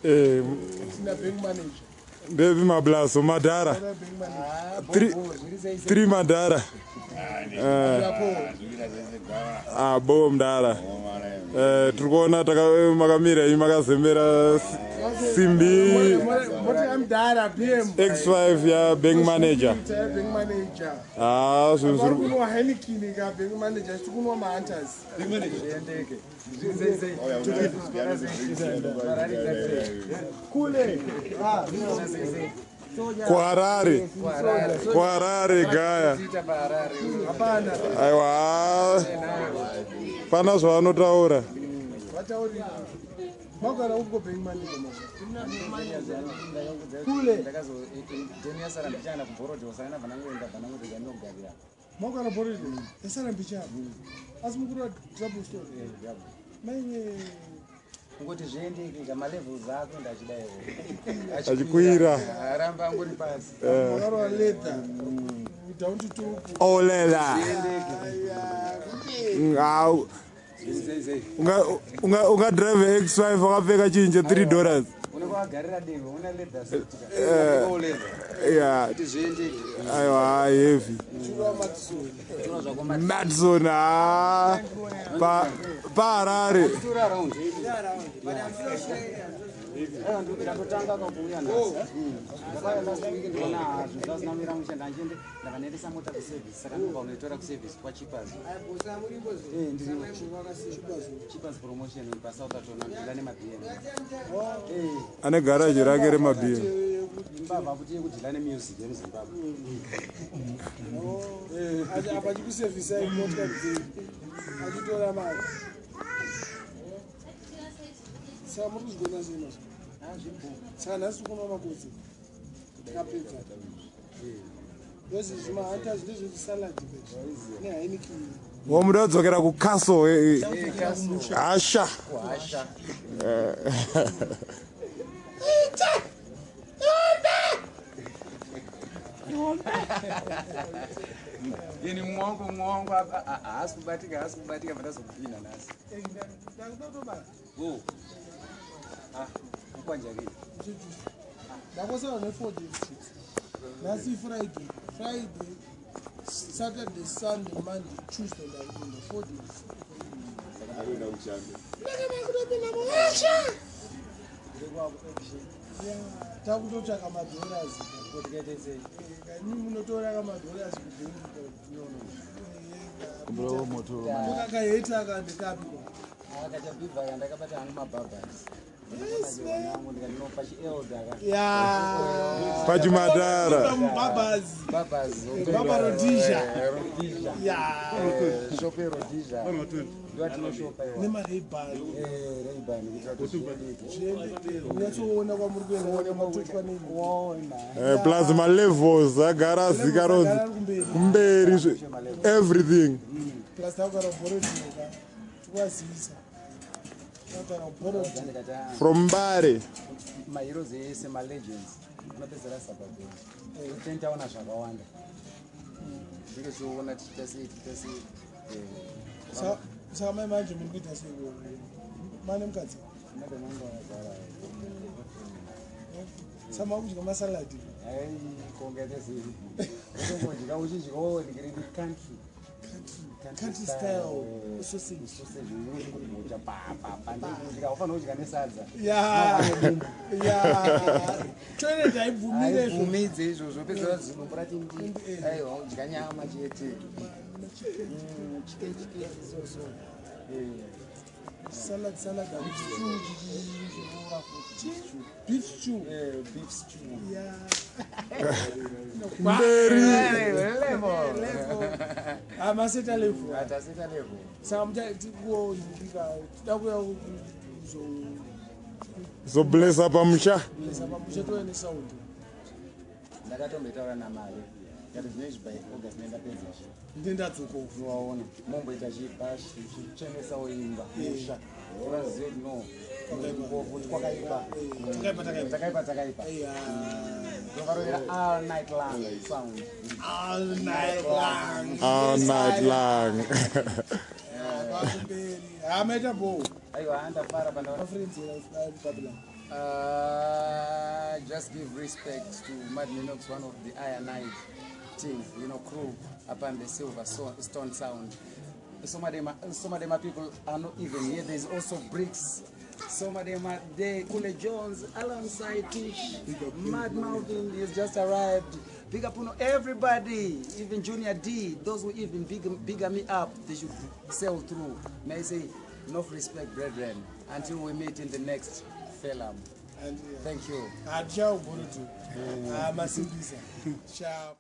Tina bank manager. Ndevi mablaso madhara. Bank manager. Three madhara. Ah, bo mdara. Tiri kuona makamira imi makazembera simbi Mota yamudhara BM. X5 ya bank manager. Bank manager. Ah, zvinhu Vari zviri kunwa Heineken ka bank manager, tiri kunwa maHunters. Kule. Ah, kuHarare. Kuharare gaya. Hapana. Aiwa. Pana zvavanotaura. Vatauri. Magara uko bank manager manje. Kule. Magara borede. Yasara mbichana. Asi mukuru trouble story. Maiwe. Kungoti zviendeke malevels ako ndachidaiwo. Achikwira. Aramba angori pasi. Makarwa leather. Down to two. Olela. Au. Unga drive X5 wakapfeka chinje $3. Unenge wagarira dehwe una leather suit. Yeah. Kuti zviendeke. Aiwa, heavy. Chirwa Madison. Madison ah. Pa paHarare. Tora round. Ndakutanga kakuuya nhasi. Ndakauya last week ndikaona zvinhu zvasina kumira mushe, ndandiende ndakanoendesa mota kuservice, saka ndobva unoitora kuservice kwaChipas. Chipas promotion paSouth Atona ndila nemaBM. Ane garage rake remaBM. Imbavha futi yekudhila nemusic yemuZimbabwe. Apa chikusevhisa motikari dzenyu achitora mari, saka muri kuzvigona sei mazvo? Saka nhasi tikunwa makodzi tikapedza yozi zvimaHunters ndezvechisalad neHeineken. Wamuda kudzokera kucastle hasha. Kuhasha. Ini mumwe wangu haasi kubatika, haasi kubatika, vandazokupinda nhasi. Ndakuda kutobata. Go. Ah, ukwanjakei? Ndakosara ne4 days chete. Nhasi Friday, Friday, Saturday, Sunday, Monday, Tuesday, ndakupinda 4 days. Ndakatopinda muhasha. Takutotsvaka madollars. Tikaite sei? Imi munotora kamadhollars kubhengi. Kakaheta kandikapi? Akachabhibha ndakabata hangu mabhabhas. Yes, man. Angu ndikandinopa chielder ka. Ya. Pachimadhara. Mubhabhas. Babas. Baba Rhodesia. Rhodesia. Ya. Shop yeRhodesia. Ndoatinoshopa iwa. NemaRayBan. Ray-Ban kuitira kuti zviendeke. Unyatsoona kwamuri kuenda matochwa nei. Waona. Plus malevels agara azika kumberi. Kumberi everything. Plus takugara kuBorrowdale ka, tikuwazivisa takugara kuBorrowdale. Ndikati ah, From Mbare. maheroes ese, malegends anopedzera sabhabheni. Teni taona zvakawanda. Ndike chiona tichiita sei, tichiita sei. Saka mai manje muri kuita sei? Mane mukadzi? Madam angu akagara. Saka makudya masaladi? Ai, kongaita sei? Utongodya uchidyawo ndikiriti country. Country style sausage. Sausage unongoti pa pa pa ndikudya, ufanira kudya nesadza. Ya, toilet haibvumire izvo. Haibvumidze izvozvo, pedzera zidumbu rati ndi. Aiwa, udya nyama chete. Chicken, chicken so so. Salad, salad, beef stew. Beef stew. Ya. Mberi. Level. Amaseta level. Ataseta level. Saka muchatikuonibika tida kuya kuzo Zoblesa pamusha. Lesa pamusha, touya nesound. Ndakatombotaura namari kati zvinezvi by August nendapedza chi. Ndendadzoka. Unowaona momboita chibash chichenesawo imba musha, vazive kuti no ngofuti kwakaipa. Takaipa, takaipa. Takaipa, takaipa. Tovarovera all night long sound. All night long. All night long. Pakumberi hamaita bo. Aiwa, andafara pandaona. Mafriends babylon. Just give respect to Mad Minox, one of the Ironite team, crew upon the Silver Stone Sound. Some of them are people are not even here. There's also Bricks. Some of them are there. Kule Jones alongside Tish. Mad Mountain has just arrived. Big up on everybody, even Junior D. Those who even bigger me up, they should sell through. May I say, enough respect, brethren. Until we meet in the next film. And Thank you. Hatichaugorotu masimbisa. Ciao.